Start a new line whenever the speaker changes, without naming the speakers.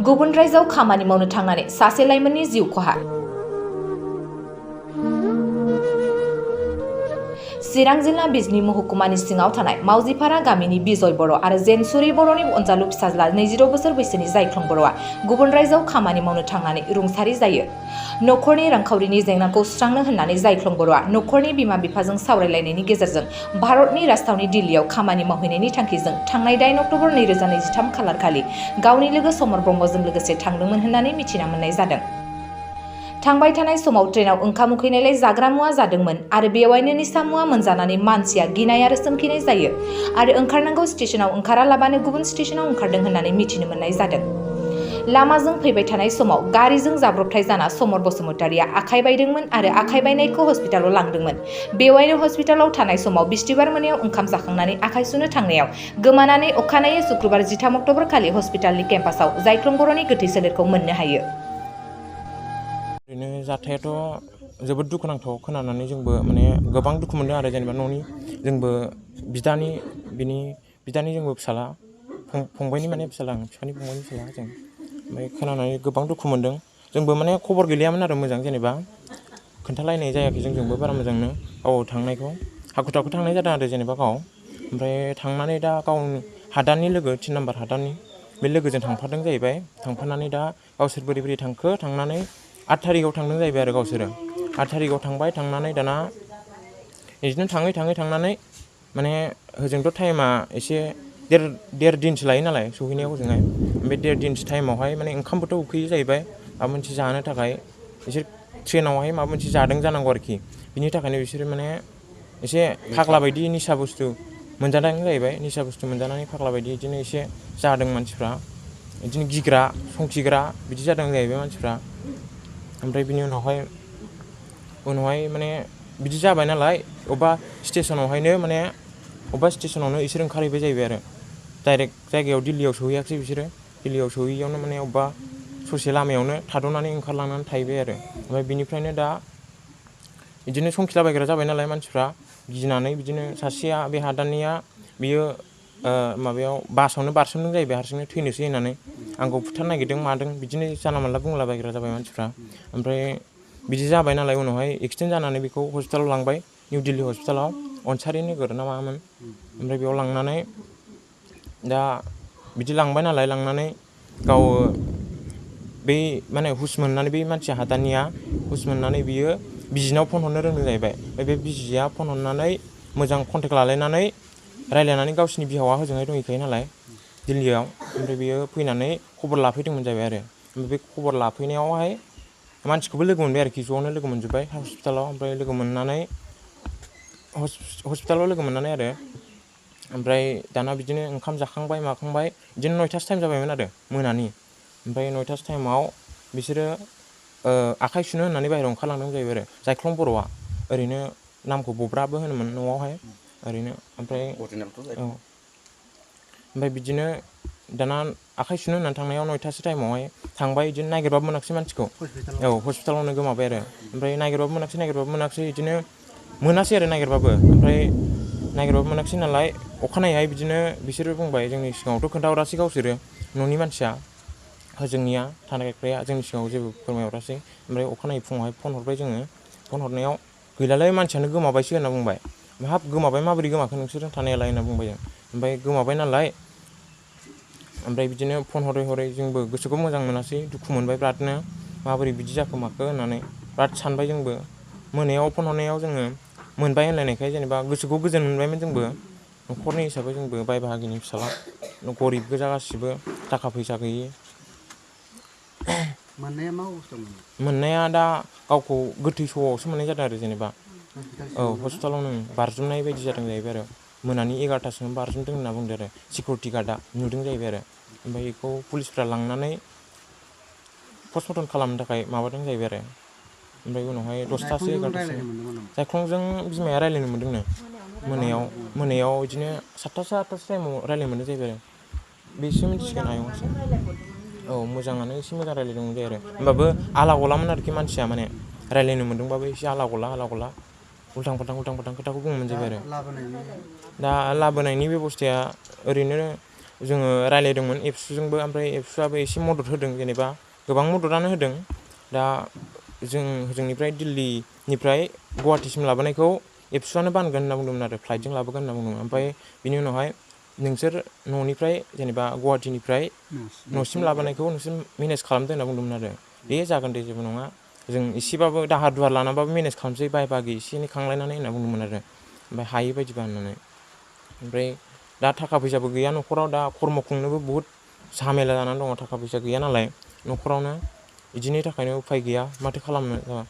गुबुन रायजोआव खामानि मावनो थांनानै सासे लाइमोननि जिउ खहा। चिरां जिल्ला बिजनी महकुमानि सिङाव थानाय मावजिपारा गामिनि बिजय बर' आरो जेनसुरी बर'नि अनजालु फिसाज्ला 26 बोसोर बैसोनि जायख्लं बर'आ गुबुन रायजोआव खामानि मावनो थांनानै रुंसारि जायो। नखरनि रांखावरिनि जेंनाखौ सुस्रांनो होननानै जायख्लं बर'आ नखरनि बिमा बिफाजों सावरायलायनायनि गेजेरजों भारतनि राजथावनि दिल्लीयाव खामानि मावहैनायनि थांखिजों थांनाय 8 अक्ट'बर 2023 खालारखालि गावनि लोगो समर ब्रह्मजों लोगोसे थांदोंमोन होननानै मिथिना मोननाय जादों। थांबाय थानाय समाव ट्रेनाव ओंखाम उखैनायलाय जाग्रा मुवा जादोंमोन आरो बेवहायनो निसा मुवा मोनजानानै मानसिया गिनाय आरो सोमखिनाय जायो आरो ओंखारनांगौ स्टेशनाव ओंखारालाबानो गुबुन स्टेशनाव ओंखारदों होननानै मिथिनो मोननाय जादों। लामाजों फैबाय थानाय समाव गारिजों जाब्रबथाय जाना समर बसुमतारिया आखाइ बायदोंमोन आरो आखाइ बायनायखौ हस्पिटालाव लांदोंमोन। बेवहायनो हस्पिटालाव थानाय समाव बिस्थिबार मोनायाव ओंखाम जाखांनानै आखाइ सुनो थांनायाव गोमानानै अखानायै शुक्रबार 13 अक्ट'बर खालि हस्पिटालनि केम्पासाव जायख्लं बर'नि गोथै सोलेरखौ मोननो हायो।
ओरैनो जाथायाथ' जोबोद दुखुनांथाव खोनानानै जोंबो माने गोबां दुखु मोनदों आरो जेनेबा न'नि जोंबो बिदानि जोंबो फिसाला फंबायनि माने फिसाला आं बिफानि फंबायनि फिसाला जों ओमफ्राय खोनानानै गोबां दुखु मोनदों। जोंबो माने खबर गैलियामोन आरो मोजां जेनेबा खोन्थालायनाय जायाखै जोंजोंबो बारा मोजांनो गाव थांनायखौ हाखु दाखु थांनाय जादों आरो जेनेबा गाव ओमफ्राय थांनानै दा गावनि हादाननि लोगो 3 नाम्बार हादाननि बे लोगोजों थांफादों जाहैबाय। थांफानानै दा गावसोर बोरै थांखो थांनानै 8 थारिखआव थांदों जाहैबाय आरो गावसोरो 8 थारिखआव थांबाय थांनानै दाना बिदिनो थांनानै माने होजोंथ' टाइमा एसे देर दिनसो लायो नालाय सहैनायाव हजोंहाय बे 1.5 दिनसो टाइमावहाय माने ओंखामबोथ' उखैयो जाहैबाय माबा मोनसे जानो थाखाय बिसोर ट्रेनावहाय माबा मोनसे जादों जानांगौ आरोखि बिनि थाखायनो बिसोरो माने एसे फाग्ला बायदि निसा बुस्थु मोनजादों जाहैबाय। निसा बुस्थु मोनजानानै फाग्ला बायदि बिदिनो एसे जादों मानसिफ्रा बिदिनो गिग्रा संखिग्रा बिदि जादों जाहैबाय मानसिफ्रा। ओमफ्राय बिनि उनावहाय माने बिदि जाबाय नालाय अबेबा स्टेशनावनो बिसोर ओंखारहैबाय जाहैबाय आरो डाइरेक्ट जायगायाव दिल्लीयाव सहैयाखिसै बिसोरो दिल्लीयाव सहैयावनो माने अबेबा ससे लामायावनो थाद'नानै ओंखारलांनानै थाहैबाय आरो ओमफ्राय बिनिफ्रायनो दा बिदिनो संखिलाबायग्रा जाबाय नालाय मानसिफ्रा गिनानै बिदिनो सासेया बे हादाननिया बियो माबायाव बासावनो बारसोमदों जाहैबाय हारसिंनो थैनोसै होननानै आंखौ फुथारनो नागिरदों मादों बिदिनो जानला मोनला बुंलाबायग्रा जाबाय मानसिफ्रा। ओमफ्राय बिदि जाबाय नालाय उनावहाय एक्सिडेन्ट जानानै बेखौ हस्पिटालाव लांबाय निउ दिल्ली हस्पिटालाव अन्सारि नोगोर ना मामोन ओमफ्राय बेयाव लांनानै दा बिदि लांबाय नालाय लांनानै गाव बै माने हुस मोननानै बै मानसिया हादाननिया हुस मोननानै बियो बिजिनाव फन हरनो रोंदों जाहैबाय। बे बिजिया फन हरनानै मोजां कन्टेक्ट लालायनानै रायज्लायनानै गावसिनि बिहावा हजोंहाय दंहैखायो नालाय दिल्लीयाव ओमफ्राय बियो फैनानै खबर लाफैदोंमोन जाहैबाय आरो ओमफ्राय बे खबर लाफैनायावहाय मानसिखौबो लोगो मोनबाय आरोखि ज'नो लोगो मोनजोब्बाय हस्पिटालाव ओमफ्राय लोगो मोननानै हस्पिटालाव लोगो मोननानै आरो ओमफ्राय दाना बिदिनो ओंखाम जाखांबाय माखांबाय बिदिनो 9थासो टाइम जाबायमोन आरो मोनानि ओमफ्राय 9थासो टाइमाव बिसोरो आखाइ सुनो होननानै बाहेरायाव ओंखारलांदों जाहैबाय आरो जायख्लं बर'आ ओरैनो नामखौ बब्राबो होनोमोन न'आवहाय ओरैनो ओमफ्राय बिदिनो दाना आखाइ सुनो होननानै थांनायाव 9थासो टाइमावहाय थांबाय बिदिनो नागिरबाबो मोनाखिसै मानसिखौ हस्पिटालावनो गोमाबाय आरो ओमफ्राय नागिरबाबो मोनाखिसै बिदिनो मोनासै आरो नागिरबाबो मोनाखिसै नालाय अखानायैहाय बिदिनो बिसोरो बुंबाय जोंनि सिगाङावथ' खोन्थाहरासै गावसोरो न'नि मानसिया जोंनिया थानायग्राया जोंनि सिगाङाव जेबो फोरमायहरासै ओमफ्राय अखानायै फुङावहाय फन हरबाय जोङो फन हरनायाव गैलालै मानसियानो गोमाबायसो होनना बुंबाय। हाब गोमाबाय माबोरै गोमाखो नोंसोरजों थानायालाय होनना बुंबाय जों ओमफ्राय गोमाबाय नालाय ओमफ्राय बिदिनो फन हरै जोंबो गोसोखौ मोजां मोनासै दुखु मोनबाय बिरादनो माबोरै बिदि जाखो माखो होननानै बिराद सानबाय जोंबो मोनायाव फन हरनायाव जोङो मोनबाय होनलायनायखाय जेनेबा गोसोखौ गोजोन मोनबायमोन जोंबो न'खरनि हिसाबै जोंबो बाय बाहागिनि फिसाला गरिब गोजा गासिबो थाखा फैसा गैयि
मोननाया मा अबस्थायाव मोनो?
मोननाया दा गावखौ गोथै सहआवसो मोननाय जादों आरो जेनेबा हस्पिटालावनो बारजुमनाय बायदि जादों जाहैबाय आरो मोनानि 11थासोआवनो बारजुमदों होनना बुंदों आरो सिकिउरिटि गार्डआ नुदों जाहैबाय आरो ओमफ्राय बेखौ पुलिसफ्रा लांनानै पस्टमर्टम खालामनो थाखाय माबादों जाहैबाय आरो ओमफ्राय उनावहाय 10थासो 11थासो जायख्लंजों बिमाया रायज्लायनो मोन्दोंनो मोनायाव बिदिनो 7थासो 8थासो टाइमाव रायज्लायनो मोनदों जाहैबाय आरो बेसो मिथिसिगोन आयंआसो मोजाङानो एसे मोजां रायज्लायदोंमोन जायो आरो होमबाबो आला गलामोन आरोखि मानसिया माने रायज्लायनो मोन्दोंबाबो एसे आला गला उल्थां फाल्थां खोथाखौ बुङोमोन जाहैबाय आरो दा लाबोनायनि बेब'स्थाया ओरैनो जोङो रायज्लायदोंमोन एबसुजोंबो, ओमफ्राय एबसुआबो एसे मदद होदों, जेनेबा गोबां मददानो होदों। दा जों जोंनिफ्राय दिल्लीनिफ्राय गुवाहाटिसिम लाबोनायखौ एबसुआनो बानगोन होनना बुंदोंमोन आरो, फ्लाइटजों लाबोगोन होनना बुंदोंमोन। ओमफ्राय बिनि उनावहाय नोंसोर न'निफ्राय जेनेबा गुवाहाटिनिफ्राय न'सिम लाबोनायखौ नोंसोर मेनेज खालामदो होनना बुंदोंमोन आरो। दे जागोन दे, जेबो नङा, जों एसेबाबो दाहार दुहार लानाबाबो मेनेज खालामसै, बाय बागि एसे एनै खांलायनानै होनना बुंदोंमोन आरो। ओमफ्राय हायो बायदिबा होननानै। ओमफ्राय दा थाखा फैसाबो गैया न'खराव, दा खर्म खुंनोबो बुहुद झामेला जानानै दङ, थाखा फैसा गैया नालाय न'खरावनो, बिदिनि थाखायनो उफाय गैया, माथो खालामनो।